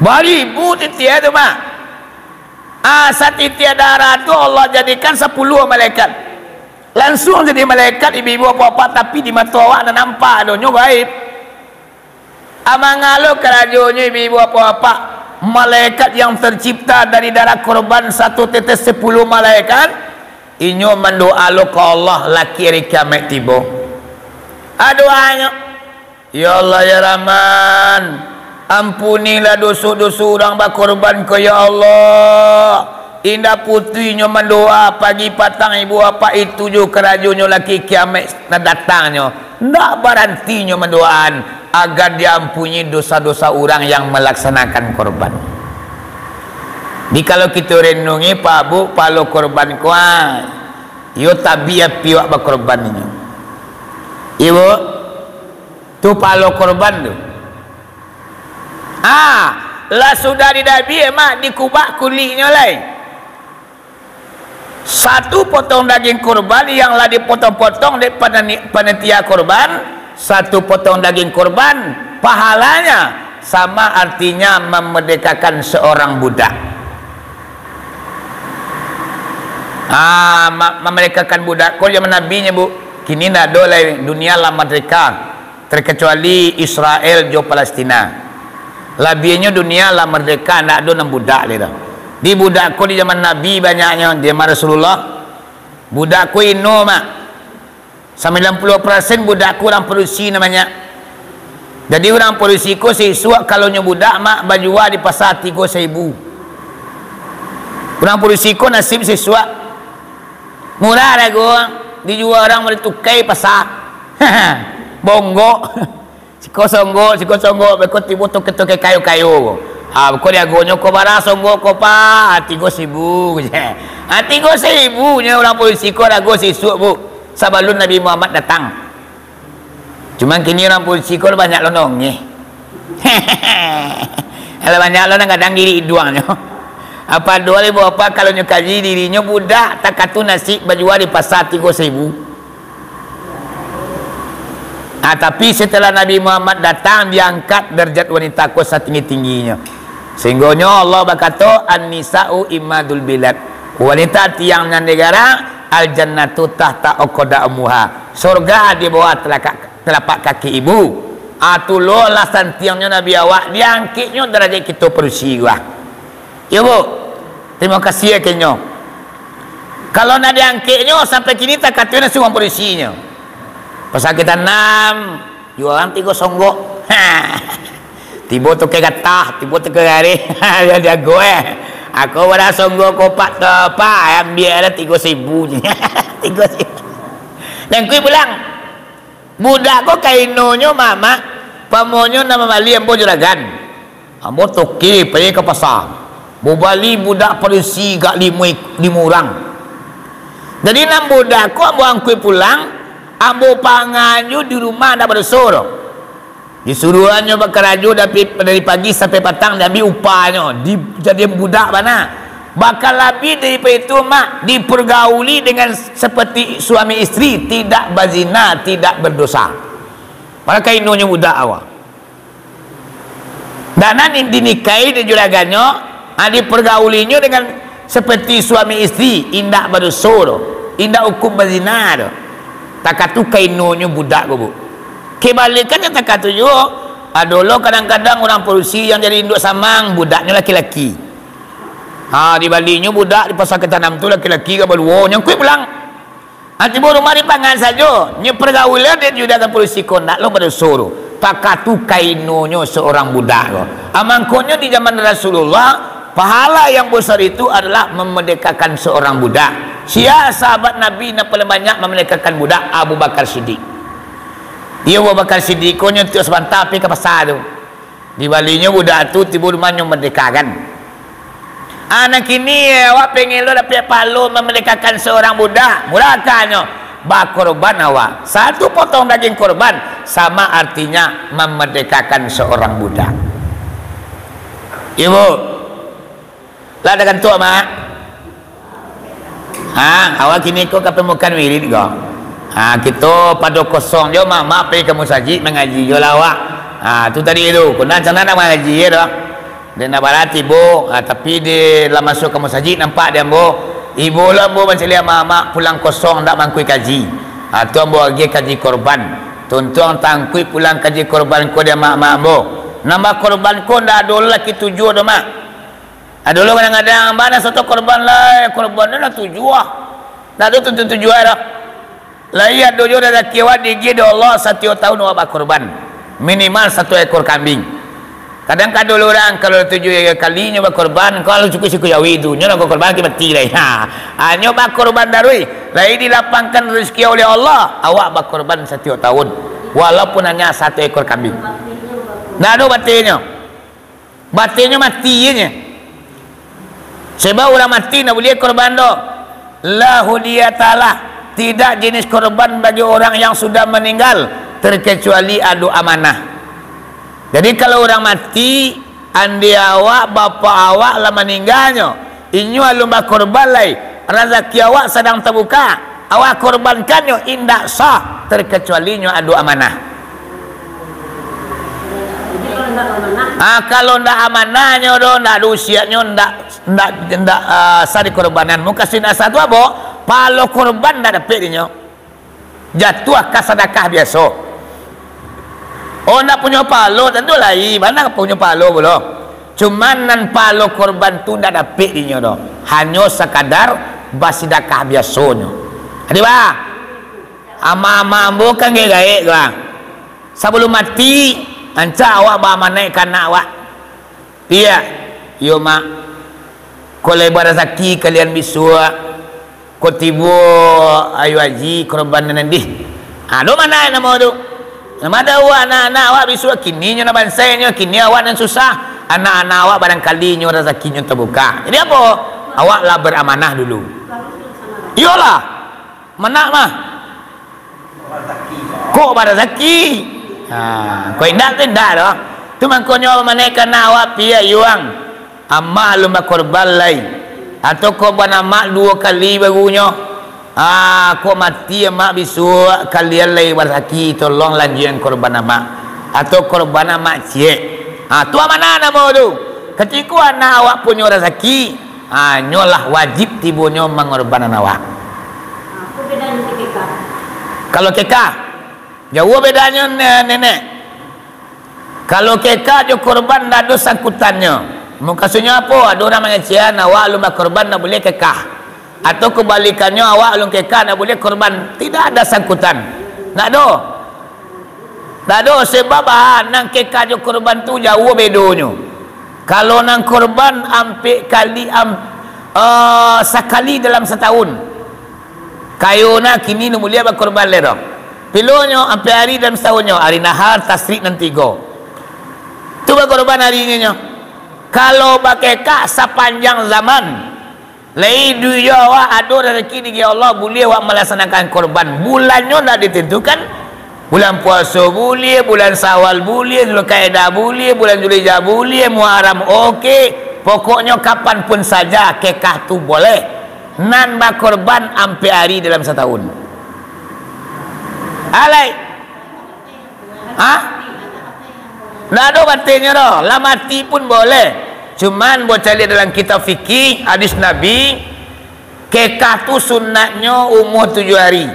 Baribu titiak tu, Mak. Ah, satitiak darah tu Allah jadikan sapuluah malaikat. Lansuang jadi malaikat, ibu-ibu, apak-apak, tapi di mato awak ndak nampak doh, nyo gaib. Ah, mangalo karajonyo, ibu-ibu, apak-apak? Malaikat yang tercipta dari darah korban satu tetes sapuluah malaikat, inyo mandoa lo ka Allah, lah ka ari kiamaik tibo. Ah, doanyo, "Ya Allah, ya Rahman, ampunilah doso-doso urang bakorban ko, ya Allah." Indak putuihnyo mandoa, pagi, patang, ibu, apak, itu jo karajonyo lah ka kiamaik nan datangnyo. Ndak barantinyo mandoaan, agar diampuni dosa-dosa urang yang malaksanakan korban. Jadi, kalau kito renungi, Pak Bu, palo korban ko, ah, iyo tabi api awak bakorban inyo. Iyo, Bu? Tu palo korban tu. Ah, lah sudah didabiah, Mak, dikubak kuliknyo lai. Satu potong daging korban yang lah dipotong-potong dek panani-, panitia korban, satu potong daging korban, Pahalanya sama artinya memerdekakan seorang budak. Ah, ma-, memerdekakan budak. Ko zaman Nabi nyo, Bu. Kini ndak ado lai, dunia lah merdeka. Terkecuali Israel jo Palestina. Labiahnyo dunia lah merdeka, ndak ado nan budak lai doh. Di budak ko di zaman Nabi banyaknyo, di zaman Rasulullah. Budak ko ino, Mak. Sambilan puluah persen budak ko urang padusi namonyo. Jadi urang padusi ko sisuak kalau nyo budak, Mak, bajua di pasa tigo saribu. Urang padusi ko nasib sisuak. Murah rago, dijua urang mari tukai pasa. Bonggok. Siko songgok, siko songgok, beko tibo toke-toke kayo-kayo. Ah, beko diagonyo ko bara songgok ko, Pak? Ah, tigo saribu je. Ah, tigo saribu nyo urang padusi ko rago sisuak, Bu. Sabalun Nabi Muhammad datang. Cuman kini urang padusi ko banyak lo nongeh. Alah banyak lo nan gadang diri iduangnyo. Apa doa le, Bu, apa kalau nyo kaji dirinyo budak, takatu nasib bajua di pasa tigo saribu. Ah, tapi setelah Nabi Muhammad datang, diangkat derajat wanita ko satinggi-tingginyo. Sehinggonyo Allah bakato, "An-nisa'u imadul bilad." Wanita tiangnyo nagara, "Al-jannatu tahta aqdamil ummahat." Surga di bawah telapak, telapak kaki ibu. Ah, tu lo lah santiangnyo Nabi awak, diangkeknyo derajat kito padusi ko. Iyo, Bu. Tarimo kasih, akhirnyo. Kalau ndak diangkeknyo, sampai kini takatu nasi urang padusinyo. Pasal kito tanam, jualan tigo songgok. Tibo tukai gatah, tibo tukai gareh. Dia jago, eh. Aku bara songgok kopak tu, Pak, ambiak lah tigo saribu je. Tigo saribu. Nangkui pulang. Budak ko kainonyo, Mak, pamonyo nan mambali ambo juragan. Ambo toke pai ka pasa, babali budak padusi gak limo ik-, limo urang. Jadi, nan budak ko ambo angkui pulang, ambo pangajo di rumah, ndak badoso doh. Disuruahannyo bakarajo dari, dari pagi sampai patang, diambiak upahnyo, dijadian budak bana. Bahkan labiah daripado itu, Mak, dipergauli dengan seperti suami isteri, tidak bazina, tidak berdosa. Maka kainonyo budak awak. Dan nan dinikahi dek juragannyo, ha, dipergaulinyo dengan seperti suami isteri, indak badoso doh, indak hukum bazina doh. Takatu kainonyo budak ko, Bu. Kebalikannyo takatu juo, ado lo kadang-kadang urang padusi yang jadi induak samang, budaknyo laki-laki. Ha, dibalinyo budak di pasa ka tanam tu laki-laki ka baluo, nyo angkuik pulang. Ha, tibo rumah dipangan sajo, nyo pergaulan dek juragan padusi ko ndak lo badoso doh. Takatu kainonyo seorang budak ko. Ha, mangkonyo di zaman Rasulullah, pahala yang besar itu adalah memerdekakan seorang budak. Sia sahabat Nabi nan paling banyak memerdekakan budak? Abu Bakar Siddiq. Iyo, Abu Bakar Siddiq ko nyo tiok sabanta pai ka pasa tu. Dibalinyo budak tu, tibo rumah nyo merdekakan. Ah, nan kini, eh, awak pengen lo dapek pahalo memerdekakan seorang budak. Murah akanyo, bakorban awak. Satu potong daging korban sama artinya memerdekakan seorang budak. Ibu, lah ado kantuak, Mak? Ha, awak kini ko ka pamukaan wirid ko. Ha, kito pado kosong jo, Mak, Mak pai ka musajik mangaji jo lah awak. Ha, tu tadi tu, ko nan cana nak mangaji yo doh. Dek nak bara tibo, ha, tapi di lah masuak ka musajik nampak di ambo. Ibo lah ambo mancaliak Mak, Mak pulang kosong ndak mangkui kaji. Ha, tu ambo agiah kaji korban. Tuntuang tangkui pulang kaji korban ko di Mak, Mak ambo. Nan bakorban ko ndak ado laki tujuah doh, Mak. Ado lo kadang-kadang, "Bana sato korban lai, korban tu lah tujuah." Ndak ado tu, tu tujuah doh. Lai ado jo razaki awak diagiah dek Allah, satiok tahun awak bakorban. Minimal satu ekor kambing. Kadang ka ado lo urang, kalau tujuah kalinyo bakorban, kalau cukuik siku jawi tu, nyo lah bakorban, ki mati lai. Ha, hanyo bakorban darui. Lai dilapangkan rezeki oleh Allah, awak bakorban satiok tahun. Walaupun hanya satu ekor kambing. Ndak ado batihnyo. Batihnyo mati je. Sebab urang mati ndak buliah korban doh. La hudiyatalah. Tidak jenis korban bagi orang yang sudah meninggal, terkecuali ado amanah. Jadi, kalau urang mati, ande awak, bapak awak lah maningganyo, inyo alun bakorban lai, razaki awak sadang tabuka, awak korbannyo indak sah, terkecuali nyo ado amanah. Ah, kalau ndak amanahnyo doh, ndak ado usiaknyo, ndak, ndak, ndak, ah, sah dikorbanan. Mukasuik ndak sah tu apo? Pahalo korban ndak dapek dinyo. Jatuah ka sadakah biaso. Oh, ndak punyo pahalo, tantu lai, bana punyo pahalo pulo. Cuman nan pahalo korban tu ndak dapek dinyo doh. Hanyo sakadar basidakah biasonyo. Adi, bah? Ama-ama ambo kan gaek-gaek tu, ah. Sabalum mati, rancak awak baamanah ka anak awak. Piak, iyo, Mak. Kok lai barasaki kalian bisuak, kok tibo ayo aji korban nan dih. Ha, do manah namo tu. Nama tahu anak-anak awak bisuak kini nyo nan bansainyo, kini awak nan susah. Anak-anak awak barangkali nyo rasakinyo tabuka. Jadi apo? Awak lah baramanah dulu. Iyolah. Manak mah. Kok barasaki? Ha, kok indak tu indak doh. Tu mangkonyo manaikkan awak piak yuang. Amak alun bakorban lai. Atau korban amak duo kali barunyo. Ha, kok mati amak bisuak kalian lai barasaki, tolong lanjuikan korban amak. Atau korban amak ciek. Ha, tu amanah namo tu. Katiko anak awak punyo rasaki, ha, nyo lah wajib tibonyo mangorbanan awak. Apo bedanyo jo kekah? Kalau kekah, jauah bedanyo, ne-, nenek. Kalau kekah jo korban, ndak ado sangkutannyo. Mukasuiknyo apo? Ado urang mangecekan, awak alun bakorban, ndak buliah kekah. Atau kebalikannya, awak alun kekah, ndak buliah korban. Tidak ada sangkutan. Ndak ado. Ndak ado, sebab, ah, nan kekah jo korban tu jauah bedonyo. Kalau nan korban ampek kali, am-, eh, sakali dalam satahun. Kayo nah kini ndak buliah bakorban lai doh. Pilonyo ampek ari dalam satahunnyo, ari nahar, tasrik nan tigo. Tu bakorban arinyo. Kalau bakekah sapanjang zaman, lai iduik jo awak ado rasaki di Allah, buliah awak malaksanakan korban. Bulannyo ndak ditentukan. Bulan puaso buliah, bulan Syawal buliah, Zulkaidah buliah, bulan Zulhijjah buliah, Muharram oke. Pokoknyo kapan pun saja kekah tu boleh. Nan bakorban ampek ari dalam satahun. Alai. Hah? Ndak ado batihnyo doh. Lah mati pun boleh. Cuman, bocaliak dalam kitab fikih, hadis Nabi, kekah tu sunatnyo umur tujuah ari.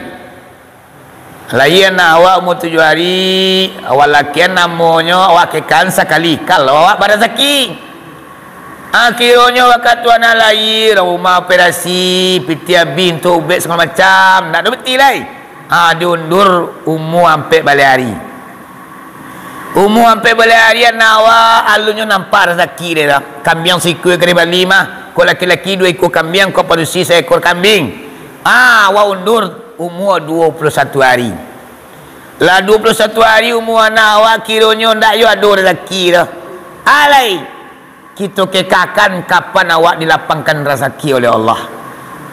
Lahia anak awak umur tujuah ari, awak lakian namonyo awak kekahan sakali, kalau awak barasaki. Akhironyo wakatu anak lahia, rumah operasi, pitih abih untuak ubek sagalo macam, ndak ado pitih lai. Ha, diundur umur ampek baleh ari. Umur ampek baleh ari anak awak, alunnyo nampak rasaki dek lah. Kambiang sikua ka dibali mah, kok laki-laki duo ikua kambiang, kok padusi saekor kambiang. Ha, awak undur umur duo puluah satu ari. Lah duo puluah satu ari umur anak awak, kironyo ndak yo ado rasaki doh. Alai, kito kekahkan kapan awak dilapangkan rasaki oleh Allah.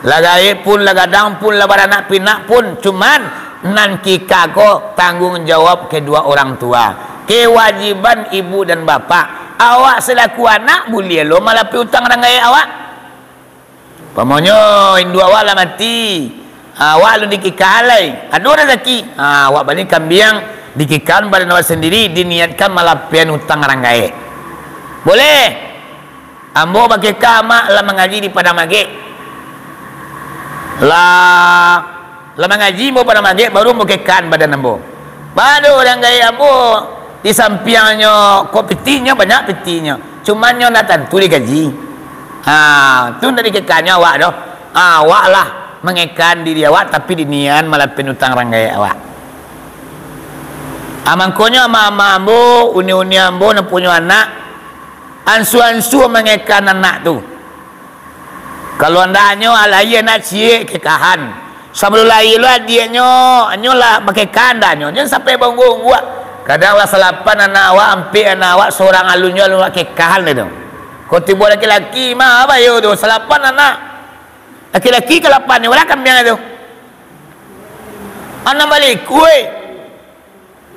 Lah gaek pun, lah gadang pun, lah baranak pinak pun, cuman nan kikah ko tangguang jawab kedua orang tua. Kewajiban ibu dan bapak. Awak salaku anak buliah lo malapeh utang urang gaek awak. Umpamonyo, induak awak lah mati, awak alun dikikah lai, ado rasaki, ha, awak bali kambiang, dikikahkan badan awak sandiri, diniatkan malapehan utang urang gaek. Boleh. Ambo bakikah amak lah mangaji di Padang Magek. Lah Lah mangaji ambo Padang Magek, baru ambo kekahan badan ambo. Bado urang gaek ambo, di sampiangnyo, kok pitihnyo, banyak pitihnyo. Cuman nyo ndak tantu digaji. Ha, tu ndak dikekahan nyo awak doh. Ha, awak lah mangekahan diri awak, tapi dinian malapehan utang urang gaek awak. Ha, mangkonyo amak-amak ambo, uni-uni ambo, nan punyo anak, ansua-ansua mangekahan anak tu. Kalau andaknyo, ah, lahia anak ciek, kekahan. Sabalun lahia lo adiaknyo, nyo lah bakekahan andaknyo. Jan sampai baungguak-ungguak. Kadang lah salapan anak awak, ampek anak awak, surang alun nyo, alun awak kekahan lai tu. Kok tibo laki-laki, mah, apo yo tu? Salapan anak. Laki-laki kalapan nyo, bara kambiang tu? Anam baleh ikua.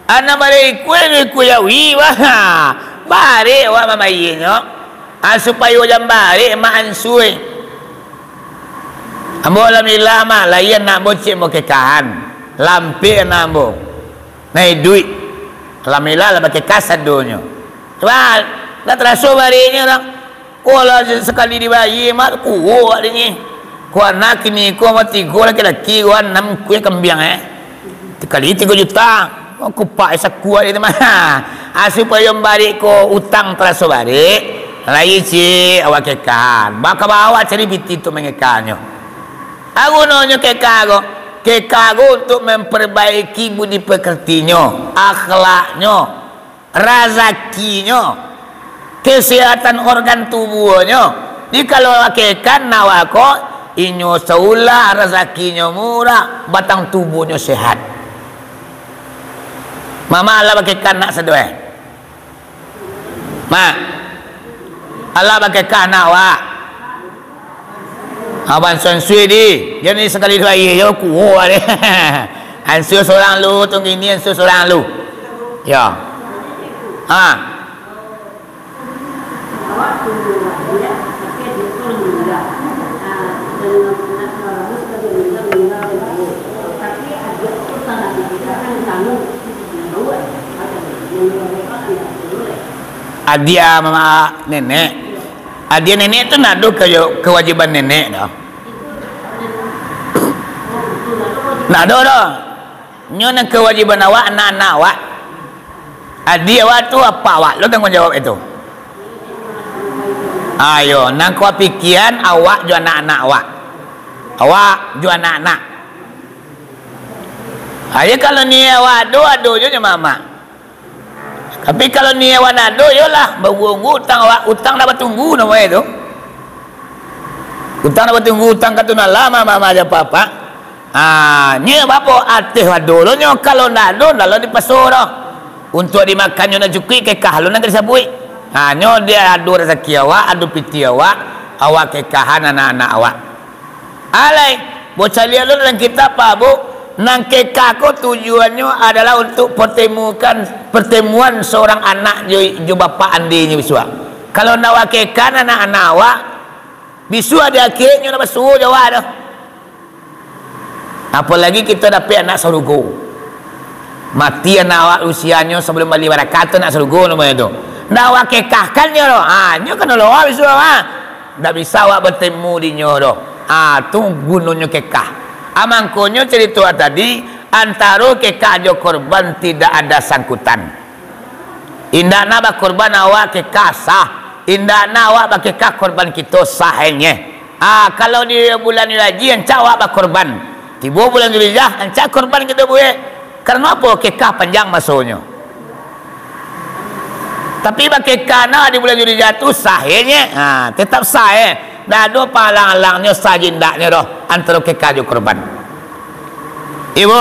Anam baleh ikua, ikua jawi, wah. Barek awak mambayianyo. Ah, supayo jan barek, mak ansua. Ambo alhamdulillah, mak, lahia anak ambo ciek ambo kekahan. Lah ampek anak ambo. Nan iduik. Alhamdulillah, lah bakekah sadonyo. Bah, ndak taraso bariknyo doh. Ko lah sakali dibayia, mak, kuo awak dinyo. Ko anak kini ko mah tigo laki-laki, ko anam kuih kambiang, eh. Dikali tigo juta. Oh, kupak sakuat itu mah. Ah, supayo barik ko utang taraso barik, lai ciek awak kekahan. Bakabawa cari piti tu mangekahnyo. Ah, gunonyo kekah ko. Kekah ko untuk memperbaiki budi pekertinyo, akhlaknyo, razakinyo, kesehatan organ tubuahnyo. Jikalau kekah nak awak ko, inyo saulah, razakinyo murah, batang tubuahnyo sehat. Mama, alah bakekah nak sado, eh? Mak, alah bakekah nak awak? Abang ansua-ansua di, jan ni sakali duo aia, yo, kuo ni. Ansua surang lu, tunggu ini ansua surang lu. Yo. Ha. Adia mama nenek. Adia nenek tu ndak ado ke-, kewajiban nenek doh. Ndak ado doh. Nyo nan kewajiban awak, anak-anak awak. Adia awak tu apak awak lo tangguang jawab itu. Ayo, nan ko pikian awak jo anak-anak awak. Awak jo anak-anak. Ayo, kalau niat awak ado, ado jo, jo mamak. Tapi kalau niat awak ndak ado, yolah, baunggu-unggu utang awak, utang ndak batunggu namonyo tu. Utang ndak batunggu, utang ka tunangan, mama jo apak-apak. Ah, nyo bapo ateh ado lo nyo, kalau ndak ado, ndak lo dipaso doh. Untuak dimakannyo ndak cukuik, kekah lo nan ka disabuik. Ah, nyo dia ado rasaki awak, ado piti awak, awak kekahan anak-anak awak. Alai, bocaliak lo dalam kitab, Pak, Bu, nan kekah ko tujuannyo adalah untuk pertemukan, pertemuan seorang anak jo, jo bapak andinyo bisuak. Kalau ndak awak kekah anak-anak awak, bisuak di akhiratnyo ndak basuo jo awak doh. Apolagi kito dapek anak sarugo. Mati anak awak usianyo sabalum bali barakat tu anak sarugo namonyo tu. Ndak awak kekahkan nyo doh. Ha, nyo kan lo awak bisuak, ha. Ndak bisa awak batemu dinyo doh. Ha, tu gunonyo kekah. Ha, mangkonyo carito tadi, antaro kekah jo korban tidak ada sangkutan. Indak nak bakorban awak kekah sah. Indak nak awak bakekah korban kito sah enye. Ah, kalau di bulan Zulhijjah, ancak awak bakorban. Tibo bulan Zulhijjah, ancak korban kito buek. Karano apo? Kekah panjang masonyo. Tapi bakekah nak di bulan Zulhijjah tu sah enye. Ha, tetap sah, eh. Ndak ado pahalang-halangnyo sah jo indaknyo doh antaro kekah jo korban. Ibu,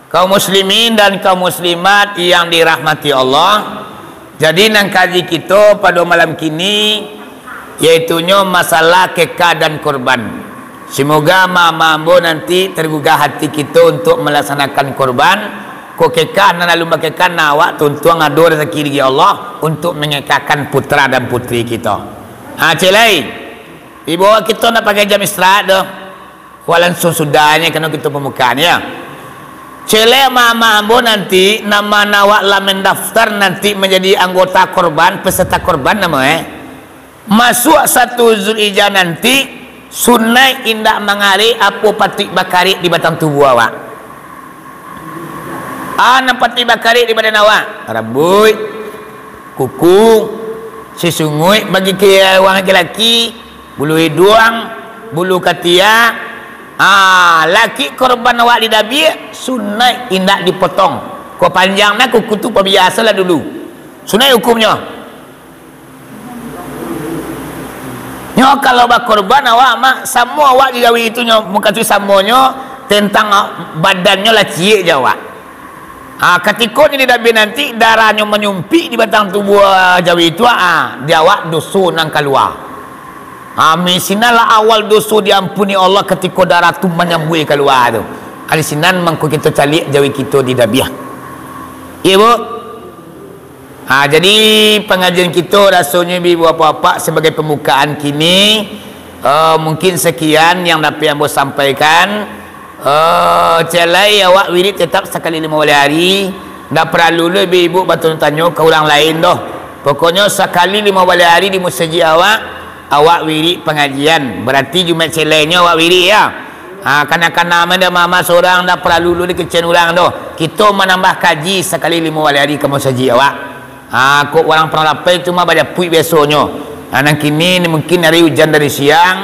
kaum muslimin dan kaum muslimat yang dirahmati Allah, jadi nan kaji kito pado malam kini, yaitunyo masalah kekah dan korban. Semoga mama ambo nanti tergugah hati kito untuk melaksanakan korban. Ko kekah nan alun bakekah, nan awak tuntuang ado rasaki dari Allah untuk mengekahkan putra dan putri kito. Ha, cek lai. Ibo kito nak pakai jam istirahat doh. Wah, langsung sudahnyo kena kito pembukaan, ya. Cek lai mama ambo nanti, nama awak lah mendaftar nanti menjadi anggota korban, peserta korban namo, eh. Masuk satu Zulhijjah nanti, sunaik indak mangarek apo patuik bakarek di batang tubuah awak. Ah, nan patuik bakarek di badan awak, rambuik, kuku, sisunguik bagi ke-, urang laki-laki, bulu iduang, bulu katiak. Ah, laki korban awak didabiah, sunaik indak dipotong. Ko panjang nah kuku tu, pabiasolah dulu. Sunaik hukumnyo. Nyo kalau bakorban awak, mak, samo awak digawi itu nyo, mukasuik samonyo tentang, ah, badannyo lah ciek jo awak. Ha, katiko nyo didabiah nanti, darahnyo manyumpik di batang tubuah jawi tu, ha, di awak doso nan kalua. Ha, di sinan lah awal doso diampuni Allah katiko darah tu manyambuih kalua tu. Ha, di sinan mangko kito caliak jawi kito didabiah. Iyo, Bu? Ha, jadi, pangajian kito rasonyo, ibu-ibu, bapak-bapak, sabagai pambukaan kini, eh, mungkin sakian yang dapek ambo sampaikan. Eh, cek lai awak wirid tetap sakali limo baleh ari. Ndak paralu lo ibu-ibu batanyo-tanyo ka urang lain doh. Pokoknyo sakali limo baleh ari di musajik awak, awak wirik pangajian. Barati Jumaik Celainyo awak wirik, ya. Ha, kana-kana mah dah mama sorang, dah paralu lu dikecekan urang doh. Kito manambah kaji sakali limo baleh ari ka musajik awak. Ha, kok urang Padang Lapeh tu mah bajapuik biasonyo. Ha, nan kini ni mungkin ari ujan dari siang,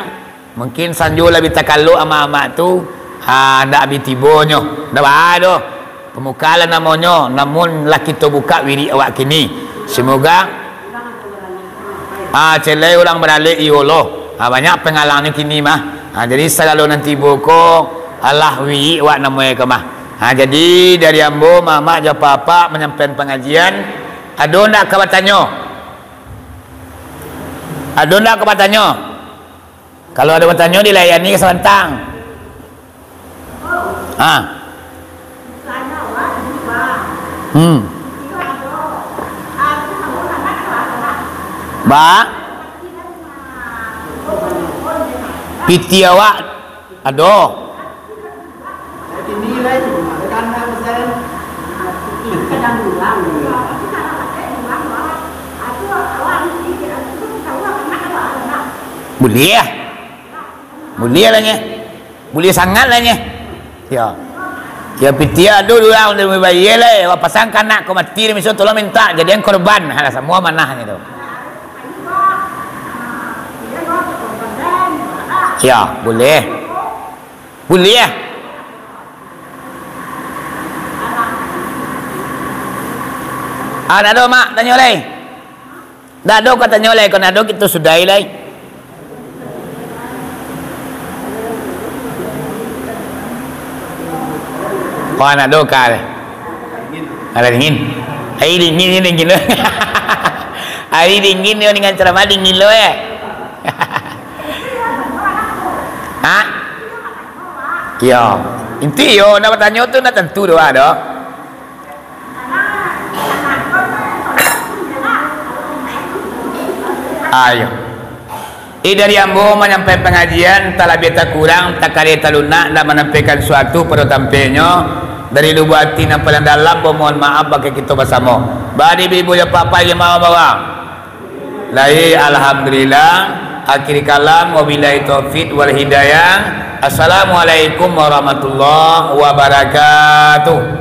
mungkin sanjo lah bi takalok amak-amak tu, ha, ndak bi tibonyo. Ndak baa doh. Pamuka lah namonyo, namun lah kito bukak wirik awak kini. Semoga, ha, Celai urang baralek iyo lo. Ha, banyak pangalangnyo kini mah. Ha, jadi sagalo nan tibo ko alah wirik awak namonyo ko mah. Ha, jadi dari ambo, mamak jo apak-apak manyampaian pangajian, ado ndak ka batanyo? Ado ndak ka batanyo? Kalau ado batanyo, dilayani ka sabantang. Ha. Hmm. Ba? Piti awak ado. Buliah. Buliah lah nyo. Buliah sangaik lah nyo. Yo. Yo, piti ado urang udah bayia lah. Wak pasang kanak ko mati, miso tolong mintak jadian korban. Alah, samua manah nyo tu. Yo, buliah. Buliah. Ah, ndak ado, Mak, tanyo lai. Ndak ado ka tanyo lai, kok ndak ado kito sudahi lai. Kok ndak ado ka lai. Alah dingin. Ai dingin ni dingin. Ai dingin ni dengan ceramah dingin lo, eh. Ha? Iyo. Inti iyo, nak batanyo tu nak tantu doa doh. Ayo. Eh, dari ambo manyampaikan pangajian, talabiah takurang, takadai talunak, nak manyampaikan suatu pado tampehnyo, dari lubuak ati nan paling dalam, bamohon maaf bakeh kito basamo. Bari ibu-ibu jo apak-apak imam bawa. Lai, alhamdulillah. Akhir kalam, wabillahi taufik wal hidayah. Assalamualaikum warahmatullahi wabarakatuh.